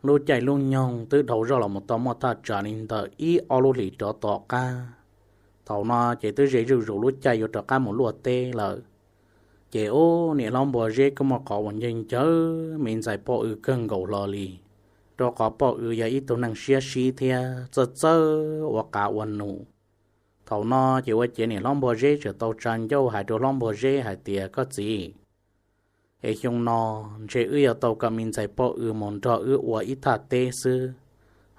Lub caij lub nyoog twb dhau zog los mus tau muaj thaj tsam li ntawm ib ob lub hlis rov tom qab. Thaum no ces twb ze zuj zus lub caij yuav rov qab mus luaj teb lawm. Ces ub, niam hlob Npua Zeb kuj muaj qhov uas nco nco me ntxhais Poj Ws kawg nkaus hlo li, rau qhov Poj Ws yog ib tug neeg siab sib thiab txawj txawj ua qav ua num. Thaum no ces ua ciav niam hlob Npua Zeb txawm tau tsa ncauj hais rau hlob Npua Zeb hais tias, Koj txiv, es xyoo no ntshe wb yuav tau kom me ntxhais Poj Ws mus nrog wb ua ib thaj teb xwb,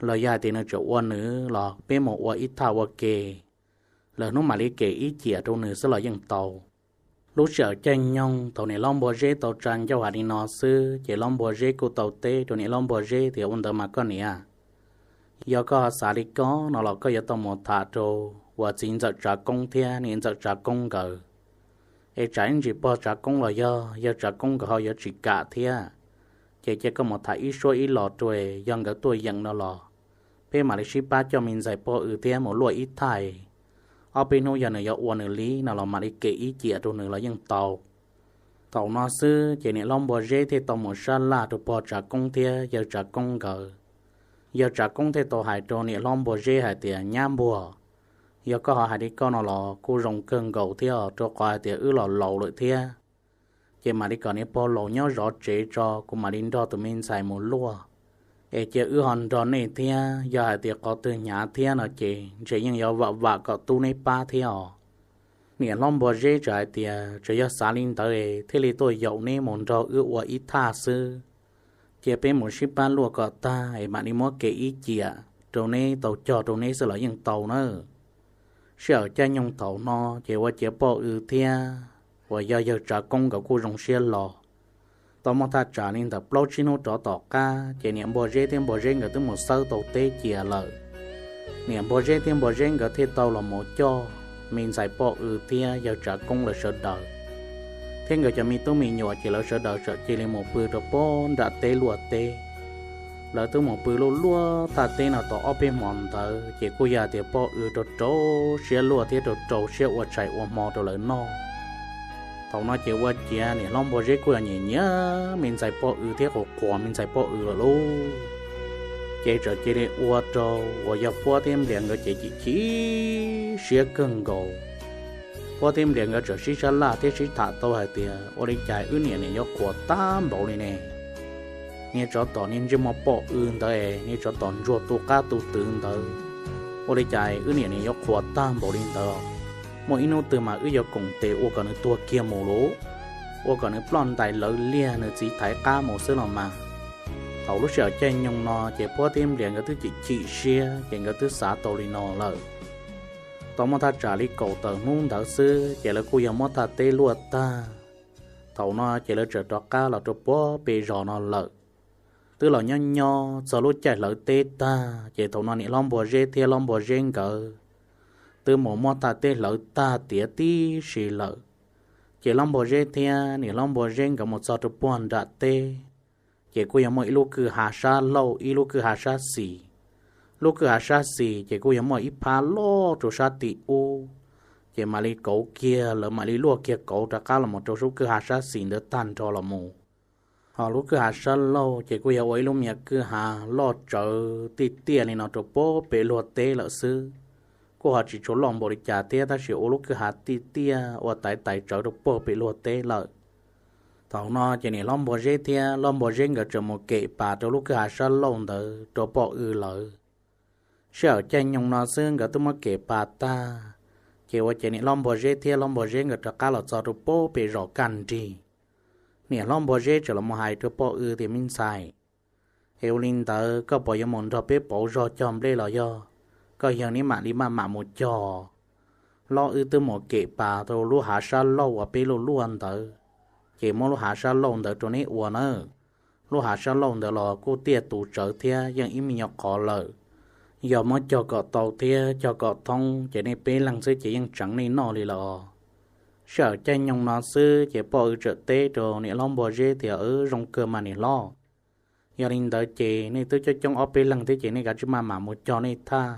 los yog hais tias nws tseem ua nws los peb mus ua ib thaj ua ke, lwm hnub mam li kem ib ciam rau nws xwb los yeej tau. Lub sij hawm caij nyoog thaum niam hlob Npua Zeb tau tsa ncauj hais li no xwb ces hlob Npua Zeb kuj tau teb rau niam hlob Npua Zeb tias, Ua ntawd mas koj niam, yog koj ho xav li ko no los koj yuav tau mus tham rau uas txiv ntxawm Tsav Koob thiab niam ntxawm Tsav Koob nkawd. Es tsam ib ntsis pog Tsav Koob los yog yawg Tsav Koob nkawd ho yuav tsis kam thiab, ces cia koj mus tham ib suab ib los rau, yog nkawd tuaj yeem no los peb mam li sib pab coj me ntxhais Poj Ws thiab mus luaj ib thaj. Ob peb hnub yog nws yuav ua nws li no los mam li kem ib ciam rau nws los yeej tau. Thaum no xwb ces niam hlob Npua Zeb thiaj tau mus sab laj rau pog Tsav Koob thiab yawg Tsav Koob nkawd. Yawg Tsav Koob thiaj tau hais rau niam hlob Npua Zeb hais tias, Nyab Npua, yog koj ho hais li koj no los kuj zoo kawg nkaus thiab, rau qhov hais tias wb los laus lawm thiab. Ces mam li kom niam pog laus nyob zov tsev tso, kuv mam li nrog tus me ntxhais mus luaj. Es cia wb ho nrog nej thiab, yog hais tias qhov twg hnyav thiab no ces ntshe yeej yuav vam vam kom tub neb pab thiab os. Niam hlob Npua Zeb txawm hais tias, Tsuas yog xav li ntawd thiaj li tuaj yaum neb mus nrog wb ua ib thaj xwb. Cia peb mus sib pab luaj kom tag es mam li muab kev ib ciam rau neb tau cog rau neb xwb los yeej tau nawb. Sij hawm caij nyoog thaum no ces ua ciav Poj Ws thiab uas yog yawg Tsav Koob nkawd kuj zoo siab los. Tau muaj thaj tsam li ntawm plaub tsib hnub rov tom qab ces niam Npua Zeb thiab Npua Zeb nkawd twb mus xawb tau teb cia lawm. Niam Npua Zeb thiab Npua Zeb nkawd thiaj tau los mus coj me ntxhais Poj Ws thiab yawg Tsav Koob lawv sawv daws, thiab nkawd cov me tub me nyuam ces lawv sawv daws txawm cia li mus pw rau pob nram teb luaj teb. Lawv twb mus pw luaj luaj thaj teb no tau ob peb hmo ntawd ces kuj yog tias Poj Ws rau rau siab luaj thiab rau rau siab ua tshais ua hmo rau lawv noj. Thaum no ces ua ciav niam hlob Npua Zeb kuj yog nyiam nyiam me ntxhais Poj Ws thiab qhuas qhuas me ntxhais Poj Ws lawm lauj. Ces txawm cia li ua rau uas yog Puab thiab Nplias nkawd ces chim chim siab kawg nkaus. Puab thiab Nplias nkawd txawm sib sab laj thiab sib tham tau hais tias, Ua li cas wb niam nim yuav qhuas tag npaum li ne? Niag tsov tom niag ntsej muag Poj Ws ntawd, niag tsov tom ntsuag tu qab tu twv ntawd, ua li cas wb niam nim yuav qhuas tag npaum li ntawd? Muaj ib hnub twg mas wb yuav koom tes ua kom nws tuag kiag mus lauj, ua kom nws ploj ntais lawv liag nws txiv thaiv qab mus xwb los mas. Thaum lub sij hawm caij nyoog no ces Puab thiab Nplias nkawd twb chim chim siab ces nkawd twb xav tau li no lawm. Tau muaj thaj tsam li kaum tawm hnub ntawd xwb ces lawv kuj yog muab thaj teb luaj tag. Thaum no ces lawv txawm rov qab los rau puag pem zos no lawm. Twb los nyob nyob txog lub caij hlawv teb tag ces thaum no niam hlob Npua Zeb thiab hlob Npua Zeb nkawd twb mus muab thaj teb hlawv tag tiav tib si lawm. Ces hlob Npua Zeb thiab niam hlob Npua Zeb nkawd mus txog rau puag nram teb, ces kuj yog muaj ib lub kwj ha sab laug ib lub kwj ha sab xis. Lub kwj ha sab xis ces kuj yog muaj ib phab loj rau sab tim ub, ces mam li kauv kiag, lawv mam li luaj kiag kauv rov qab los mus rau lub kwj ha sab xis ntawd tag nrho los mus. Ho lub kwj ha sab laug ces kuj yog ua ib lub me nyuam kwj ha loj tsawv tiaj tiaj li no rau puag pem luag teb lawm xwb. Kuj ho tsis tshua loj npaum li cas thiab tab sis ua lub kwj ha tiaj tiaj ua tais tais tsawv rau puag pem luag teb lawm. Thaum no ces niam hlob Npua Zeb thiab hlob Npua Zeb nkawd txawm mus kem pas rau lub kwj ha sab laug ntawd rau Poj Ws lawv. Sij hawm caij nyoog no xwb nkawd twb muab kem pas tag, ces ua ces niam hlob Npua Zeb thiab hlob Npua Zeb nkawd rov qab los txog rau puag pem zos kaj nrig. Niam hlob Npua Zeb txawm los mus hais rau Poj Ws tias, Me ntxhais, es ua li ntawd koj puas yuav mus nrog peb pauv zog cog nplej los yog koj yawg neb mam li maj mam mus cog? Hlob wb twb mus kem pas rau lub hav sab laug uas peb luaj luaj ntawd, ces muab lub hav sab laug ntawd rau neb ua nawb. Lub hav sab laug ntawd los kuj tiaj tus tsawv thiab yeej ib me nyuam qhov lawm. Yog muab cog kom tau thiab cog kom thoob ces nej peb leeg xwb ces yeej tseev nej noj li lawm os. Sij hawm caij nyoog no xwb ces Poj Ws txawm teb rau niam hlob Npua Zeb tias, Zoo kawg mas niam hlob. Yog li ntawd ces nej twb coob coob ob peb leeg thiab ces nej kav tsij maj mam mus cog nej thaj,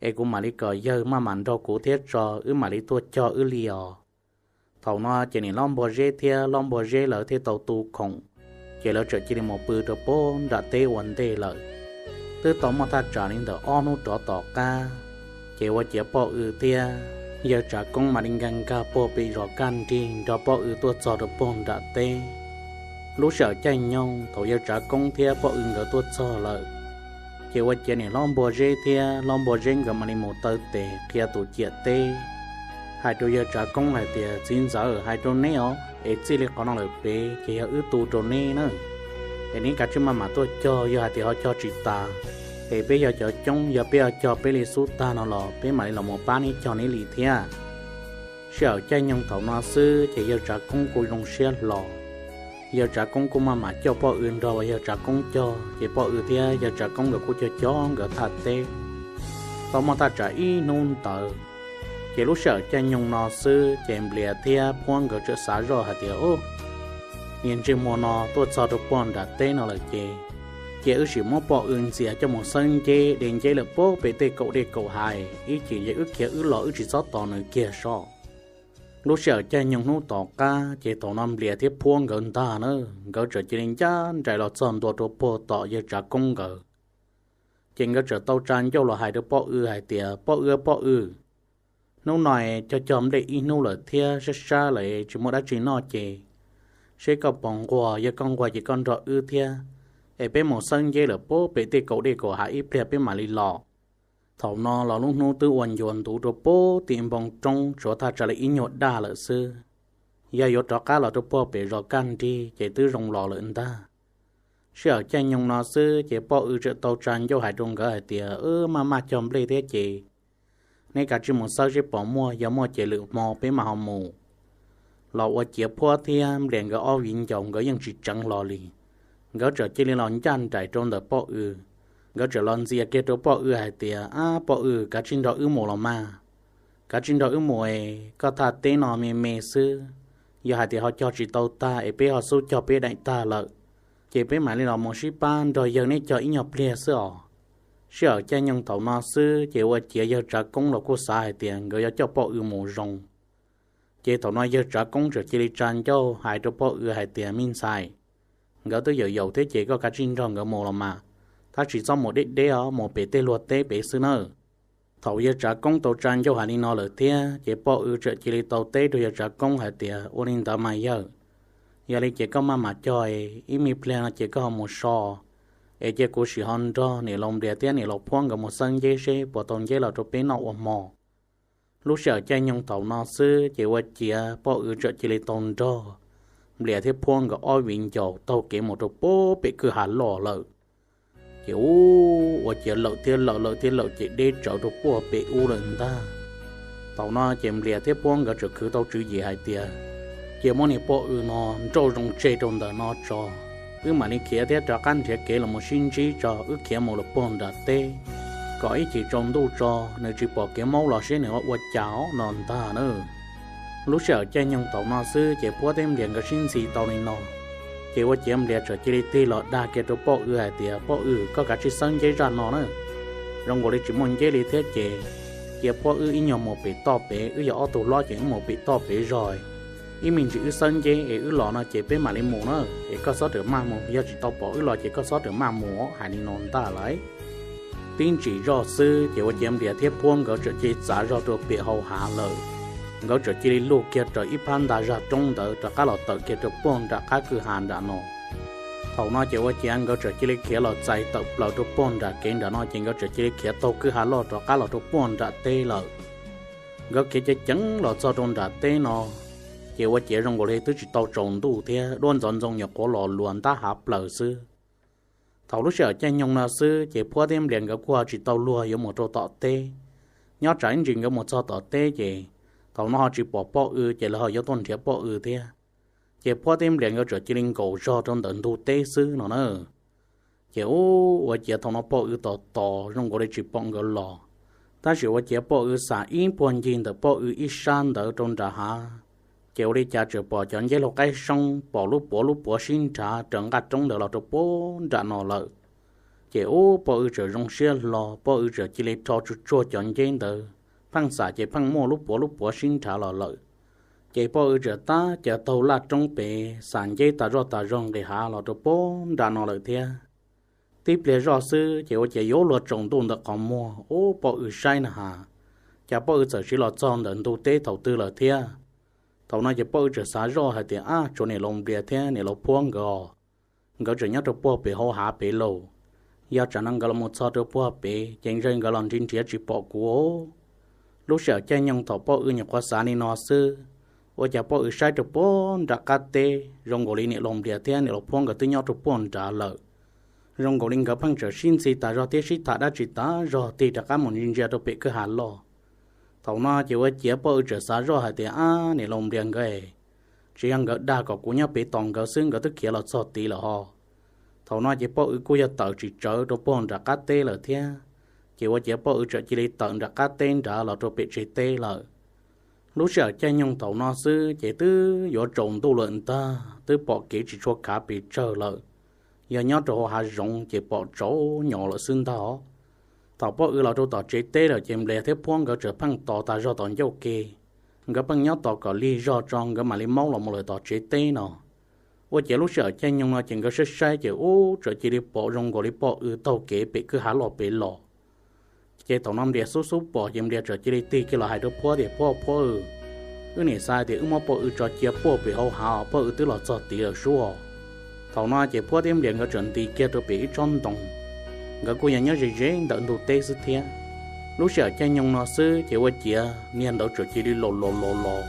es kuv mam li kom yawg maj mam nrog kuv thiab tso wb mam li tuaj cog wb li os. Thaum no ces niam hlob Npua Zeb thiab hlob Npua Zeb lawv thiaj tau tu khoom, Ces lawv txawm cia li mus pw rau pem nram teb ua ntej lawm. Twb tau muaj thaj tsam li ntawm ob hnub rov tom qab, ces ua ciav Poj Ws thiab yawg Tsav Koob mam li nkag nkag puag pem zos kaj nrig nrog Poj Ws tuaj txog rau puag nram teb. Lub sij hawm caij nyoog thaum yawg Tsav Koob thiab Poj Ws nkawd tuaj txog lawm, ces ua ciav niam hlob Npua Zeb thiab hlob Npua Zeb nkawd mam li mus taw tes qhia tus ciam teb, hais rau yawg Tsav Koob hais tias, Txiv ntxawm, hais rau neb os, es txij li qhov no lawm pem ces yog wb tu rau neb na. Es neb kav tsij maj mam tuaj cog, yog hais tias ho cog tsis tas, es peb yog cov coob, yog peb ho cog peb li xub tag no los peb mam li los mus pab neb cog neb li thiab. Sij hawm caij nyoog thaum no xwb ces yawg Tsav Koob kuj zoo siab hlo. Yawg Tsav Koob kuj maj mam coj Poj Ws nrog uas yawg Tsav Koob cog, ces Poj Ws thiab yawg Tsav Koob nkawd kuj cog cog nkawd thaj teb. Tau muaj thaj tsam ib hnub ntawd, ces lub sij hawm caij nyoog no xwb ces Nplias thiab Phuab nkawd txawm xav zoj hais tias, Ub, niag ntsej muag no tuaj txog rau puag nram teb no lawm ces, cia wb sim muab Poj Ws ntxias coj mus xawb nceb de nceb lawm puag pem tej kaum dej kaum hav, ib chim ces wb khiav wb los wb tsis txhob tos nws kiag so. Lub sij hawm caij nyoog hnub tom qab ces thaum no Nplias thiab Phuab nkawd ntag na, nkawd txawm cia li ncaj nraim los txog ntua rau puag tom yawg Tsav Koob nkawd. Ces nkawd txawm tau tsa ncauj los hais rau Poj Ws hais tias, Poj Ws, Poj Ws, hnub no cog cog nplej ib hnub lawm thiab sab sab lawm tsis muaj dab tsi noj ces seb koj puas nquag, yog koj nquag ces koj nrog wb thiab, es peb mus xawb nceb lawm puag pem tej kaum dej kaum hav ib pliag peb mam li los. Thaum no los lub hnub twb ua ncua ntuv rau puag tim npoo roob, tshuav thaj tsam li ib nyuag dag lawm xwb. Yog yuav rov qab los rau puag pem zos kaj nrig ces twb zoo los lawm ntag. Sij hawm caij nyoog no xwb ces Poj Ws txawm tau tsa ncauj hais rau nkawd hais tias, Wb maj maj cog nplej thiab ces neb kav tsij mus xawb seb puas muaj, yog muaj ces lwm hmo peb mam ho mus. Los ua ciav Phuab thiab Nplias nkawd ob viv ncaus nkawd yeej tsis tseev hlo li. Nkawd txawm cia li los ncaj nraim rau ntawm Poj Ws. Nkawd txawm los ntxias kiag rau Poj Ws hais tias, Ab Poj Ws, kav tsij nrog wb mus los mas. Kav tsij nrog wb mus es koj thaj teb no me me xwb. Yog hais tias ho cog tsis tau tag es peb ho xub cog peb daim tag lawm, ces peb mam li los mus sib pab nrog yawg neb cog ib nyuag pliag xwb os. Sij hawm caij nyoog thaum no xwb ces ua ciav yawg Tsav Koob los kuj xav hais tias nkawd yuav coj Poj Ws mus zoo. Ces thaum no yawg Tsav Koob txawm cia li tsa ncauj hais rau Poj Ws hais tias, Me ntxhais, nkawd twb yaum yaum thiab ces koj kav tsij nrog nkawd mus los mas, tab sis txhob mus deb deb os, mus pem tej luag teb pem xwb nawb. Thaum yawg Tsav Koob tau tsa ncauj hais li no lawm thiab ces Poj Ws txawm cia li tau teb rau yawg Tsav Koob hais tias, Ua li ntawd mas yawg, yog li ces koj maj mam cog, ib me pliag no ces koj ho mus so, es cia kuv sim ho nrog niam laus Nplias thiab niam laus Phuab nkawd mus xawb nceb seb puas tau nceb los rau peb noj ua hmo. Lub sij hawm caij nyoog thaum no xwb ces ua ciav Poj Ws txawm cia li tau nrog Nplias thiab Phuab nkawd ob viv ncaus taug kev mus rau puag pem kwj ha loj lawm. Ces ua ciav lawm thiab lawm, lawm thiab lawm ces deb tsawv rau puag pem ub lawm ntag. Thaum no ces Nplias thiab Phuab nkawd txawm khwv tau tswv yim hais tias, Cia muab niag Poj Ws no nrauj zoo tseg rau ntawm no tso, wb mam li khiav thiab rov qab nrhiav kev los mus sib ntsib tso, wb khiav mus lawm puag nram teb, kom ib chim tsaus ntuj tso nws tsis pom kev maub los seb nws ua cas os no ntag na. Lub sij hawm caij nyoog thaum no xwb ces Phuab thiab Nplias nkawd sib ntxhi tau li no, ces ua ciav Nplias txawm cia li tig los dag kiag rau Poj Ws hais tias, Poj Ws, koj kav tsij xawb nceb zaj no na. Zoo nkaus li tsis muaj nceb li thiab ces cia Phuab wb ib nyuag mus pem toj pem, wb yog ob tug hlob ces wb mus pem toj pem zog, ib me ntsis wb xawb nceb es wb los no ces peb mam li mus na, es koj txhob rawm maj mus, yog tsis tau pom wb los ces koj txhob rawm maj mus, hais li no ntag lauj. Tib ntsis zoj xwb ces ua ciav Nplias thiab Phuab nkawd txawm cia li txav zog rau pem hau hav lawm. Nkawd txawm cia li lug kiag raws ib phab ntag zaj roob ntawd rov qab los tawm kiag rau puag nram qab kwj ha nram no. Thaum no ces ua ciav nkawd txawm cia li khiav los txais tawm plaws rau puag nram kev nram no ces nkawd txawm cia li khiav taug kwj ha loj rov qab los rau puag nram teb lawm. Nkawd khiav ceev ceev los txog rau nram teb no, ces ua ciav zoo nkaus li twb tsis tau tsaus ntuj thiab, duab ntxoov ntxoo nyuam qhuav los luas ntab hav plaws xwb. Thaum lub sij hawm caij nyoog no xwb ces Phuab thiab Nplias nkawd kuj ho tsis tau luag yuav mus rau tom teb. Nyob tsam ib ntsis nkawd mus txog tom teb ces thaum no ho tsis pom Poj Ws ces lawv ho yuav tuaj nrhiav Poj Ws thiab. Ces Phuab thiab Nplias nkawd txawm cia li nkaum zog rau ntawm ntug teb xwb no na. Ces ua ciav thaum no Poj Ws tos tos zoo nkaus li tsis pom nkawd los, tab sis ua ciav Poj Ws xam ib puag ncig ntawm Poj Ws ib sab ntawd rau nram hav, ces ua li cas txawm pom cov nceb laug qaib soob pom lub puav lub puav sib nrhav raws nqaj roob ntawd los rau puag nram no lawm. Ces ub Poj Ws txawm zoo siab hlo, Poj Ws txawm cia li rho tsuag tsuag cov nceb ntawd, pheej xam ces pheej muaj lub puav lub puav sib nrhav los lawm. Ces poj W txawm tab caws taug laj roob pem, xam nceb tas zoj tas zog nqis hav los rau puag nram no lawm thiab. Tib pliag zoj xwb ces ua ciav yuav luag tsaus ntuj ntawm qhov muag, ub, poj W saib na has, cas poj W txawm siv los txog ntawm ntug teb thaum twg lawm thiab. Thaum no ces poj W txawm xav zoj hais tias, ab, tshuav niam laus Nplias thiab niam laus Phuab nkawd os, nkawd tseem nyob rau puag pem hauv hav pem lauj. Yog tsam no nkawd los mus txog rau puag pem ces ntshe nkawd los nrhiav nrhiav tsis pom kuv. Lub sij hawm caij nyoog thaum poj W nyuam qhuav xav li no xwb, ua cas poj W saib rau puag nram qab teb zoo nkaus li niam laus Nplias thiab niam laus Phuab nkawd twb nyob rau puag nrad lawm. Zoo nkaus li nkawd pheej tseem sib ntxhi tas zog thiab sib tham dab tsi tas zog tig rov qab mus ntsia ntsia rau pem kwj ha loj. Thaum no ces ua ciav poj W txawm xav zoj hais tias, ab, niam laus Nplias nkawd es, tsis yog nkawd dag kom kuv nyob pem tos nkawd xwb, nkawd twb khiav los txog tid lawm ho. Thaum no ces poj W kuj yog tawm tsis tsawv rau puag nram qab teb lawm thiab. Ces ua ciav poj W txawm cia li tawm nram qab teb nrad los rau pem tsev teb lawm. Lub sij hawm caij nyoog thaum no xwb ces twb yuav tsaus ntuj lawm ntag, twb pom kev tsis tshua khav pes tsawg lawm. Yog nyob rau hauv hav zoov ces pom tsaus nyo lawm xwb ntag os. Thaum poj W los rau tom tsev teb lawm ces Nplias thiab Phuab nkawd tseem pheej tos tas zog tom ncauj ke. Nkawd pheej nyob tos kom lig zog tso nkawd mam li maub los mus lawm tom tsev teb no. Ua ciav lub sij hawm caij nyoog no ces nkawd saib saib ces ub, txawm cia li pom zoo nkaus li poj W taug kev pem kwj ha loj pem los. Ces thaum no Nplias xub xub pom ces Nplias txawm cia li tig kiag los hais rau Phuab tias, Phuab, Phuab, wb niam xav tias wb muab poj W tso cia puag pem hauv hav, poj W twb los txog tid lawm sub. Thaum no ces Phuab thiab Nplias nkawd txawm nti kiag rau pem ib tsob ntoo. Nkawd kuj yog nyob ze ze ntawm ntug teb xwb thiab. Lub sij hawm caij nyoog no xwb ces ua ciav niag ntawd txawm cia li los los los los,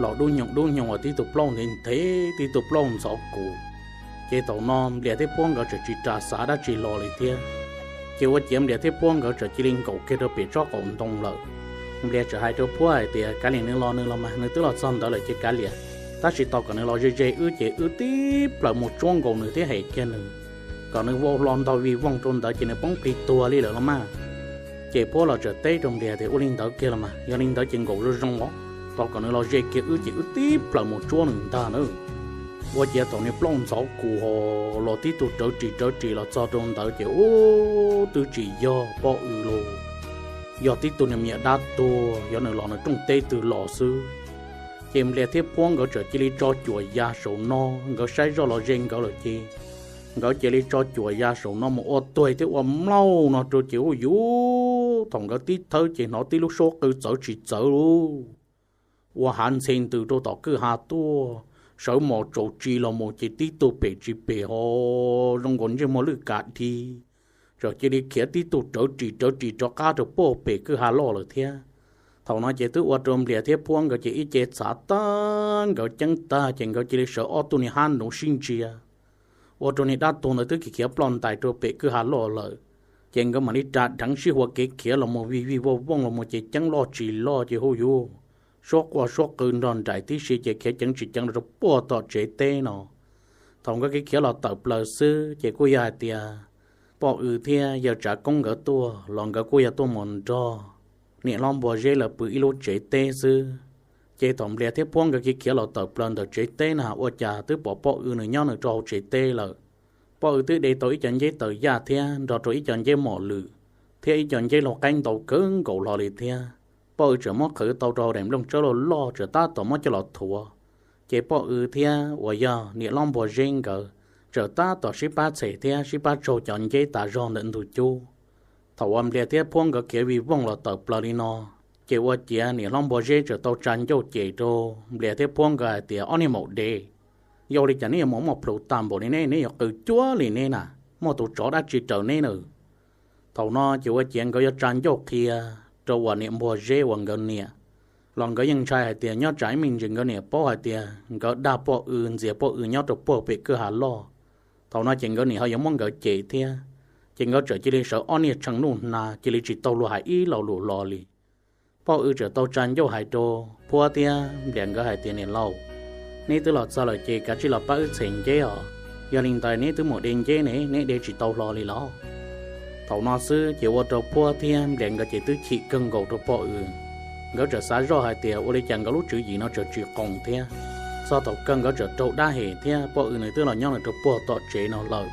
los dub nyoos dub nyoos uas tib tug plaub nthe nthe, tib tug plaub ntxhov kus. Ces thaum no Nplias thiab Phuab nkawd txawm tsis ras xav dab tsi hlo li thiab. Ces ua ciav Nplias thiab Phuab nkawd txawm cia li nkaum kiag rau pem tsob qaum ntoo lawm. Nplias txawm hais rau Phuab hais tias, Kav liam nws los nws los mas, nws twb los txog ntawd lawm ces kav liam, tab sis tos kom nws los ze ze wb ces wb tib plaws mus tsuab nkaus nws thiab hem kiag nws, kom nws vau hlo ntog vij voog rau ntawd ces nws poob qis tuag li lawm los mas. Ces Phuab los txawm teb rau Nplias tias, Ua li ntawd kiag los mas, yog li ntawd ces nkaum zoo zoo os, tos kom nws los ze kiag wb ces wb tib plaws mus tsuab nws ntag na. Ua ciav thaum niag plaub ntxhov kus ho los tib tug rawv ris rawv ris los txog rau ntawd ces ub, twb tsis yog poj W los, yog tib tug niag me nyuam dab tuag, yog nws los nws rooj teb twg los xwb. Ces Nplias thiab Phuab nkawd txawm cia li tso cuam ya saum no, nkawd saib zoj los ze nkawd lawm ces nkawd cia li tso cuam ya saum no mus ua tuag thiab ua mlauj no rau ces ub yuv, thaum nkawd tib thawb ces hnov tib lub suab qw txawv tsis txawv lub, ua hav ntxhe ntws rau tom kwj ha tuaj, sawv mos tsaus tsis los mus ces tib tug pem tsis pem ho zoo nkaus ntsej muag lwj kav dhi, txawm cia li khiav tib tug rawv ris rawv ris rov qab rau puag pem kwj ha loj lawm thiab. Thaum no ces twb ua rau Nplias thiab Phuab nkawd ces ib ce txhav tag, nkawd ceeb tag ces nkawd cia li sawv ob tug niag hab nuv sib ntsia, ua rau niag dab tuag ntawd twb khiav ploj ntais rau pem kwj ha loj lawm. Ces nkawd mam li ras dheev sib hua kev khiav los mus vij vij vooj vooj los mus ces ceeb loj tsis loj ces hu yuv, suab quaj suab qw nrog nraim tib si ces khiav ceev tsis ceev los rau puag tom tsev teb no. Thaum nkawd khiav khiav los tawm plaws xwb ces kuj yog hais tias poj W thiab yawg Tsav Koob nkawd tuaj los nkawd kuj yog tuaj mus nrog niam hlob Npua Zeb lawv pw ib lub tsev teb xwb. Ces thaum Nplias thiab Phuab nkawd khiav khiav los tawm plaws ntawm tsev teb na ua cas twb pom poj W nws nyob nws rau hauv tsev teb lawm. Poj W twb de tau ib co nceb taws yaj thiab nrog rau ib co nceb mom lwm thiab ib co nceb laug qaib ntau kawg nkaus hlo li thiab. Poj W txawm muab qhwv tau rau hauv daim nplooj tsawb loj loj txawm tab tom muab coj los thuav. Ces poj W thiab uas yog niam hlob Npua Zeb nkawd txawm tab tom sib pab txhem thiab sib pab tsaug cov nceb tas zog ntawm ntug cub. Thaum uas Nplias thiab Phuab nkawd khiav vij voog los tawm plaws li no, ces ua ciav niam hlob Npua Zeb txawm tau tsa ncauj cem rau Nplias thiab Phuab nkawd hais tias, Ob niag maum dev, yog ua li cas neb yuav mus muaj plhus tag npaum li neb, neb yuav qw cuag li neb na, muaj tus tsov dab tsi raws neb na? Thaum no ces ua ciav nkawd yuav tsa ncauj qhia rau uas niam Npua Zeb uas nkawd niam, los nkawd yeej ntshai hais tias nyob tsam ib me ntsis nkawd niam paub hais tias nkawd dag poj W ntxias poj W nyob rau puag pem kwj ha loj. Thaum no ces nkawd niam ho yuav muab nkawd cem thiab, ces nkawd txawm cia li sawv ob niag tshee nuj hnav cia li tsis tau luag hais ib lo lus hlo li. Poj W txawm tau tsa ncauj hais rau Phuab thiab Nplias nkawd hais tias, Niam laus, neb twb los txog lawm ces kav tsij los pab wb txhem nceb os. Yog li ntawd neb twb mus de nceb ne, neb de tsis tau hlo li los? Thaum no xwb ces ua rau Phuab thiab Nplias nkawd ces twb chim kawg nkaus rau poj W. Nkawd txawm xav zoj hais tias ua li cas nkawd lub tswv yim no txawm tsis qoos thiab. Txog thaum kawg nkawd txawm raug dab hem thiab poj W nws twb los nyob nws rau puag tom tsev no lawm.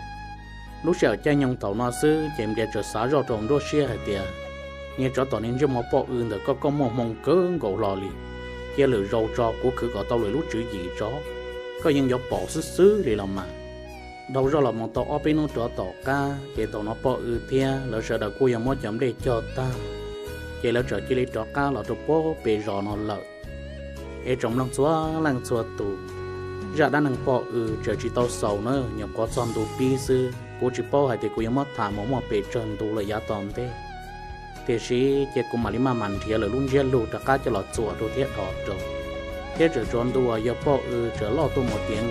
Lub sij hawm caij nyoog thaum no xwb ces Nplias txawm xav zoj rau nruab siab hais tias, Niag tsov tom niag ntsej muag poj W ntawm koj, koj muaj hmoo kawg nkaus hlo li. cia lwm zaus tso, kuv khwv kom tau lwm lub tswv yim tso, koj yeej yuav pom xwb xwb li los mas. Dhau zoj los mus tau ob peb hnub rov tom qab ces thaum no poj W thiab lawv sawv daws kuj yog muab cov nplej cog tag, ces lawv txawm cia li rov qab los rau puag pem zos no lawm. Es tsoom mloog txhua leej txhua tus, zaj dab neeg poj W txawm tsis tau xaus na, nyuam qhuav txog ntu pib xwb, kuv tsis paub hais tias kuv yuav muab tham mus muaj pes tsawg ntu lawm yav tom ntej. Tiam sis ces kuv mam li maj mam nrhiav lawm lub ntsiab lus rov qab coj los txuam rau thiab dhos rau, thiab txawm tsuav ntu uas yog poj W txawm loj tuaj mus tiav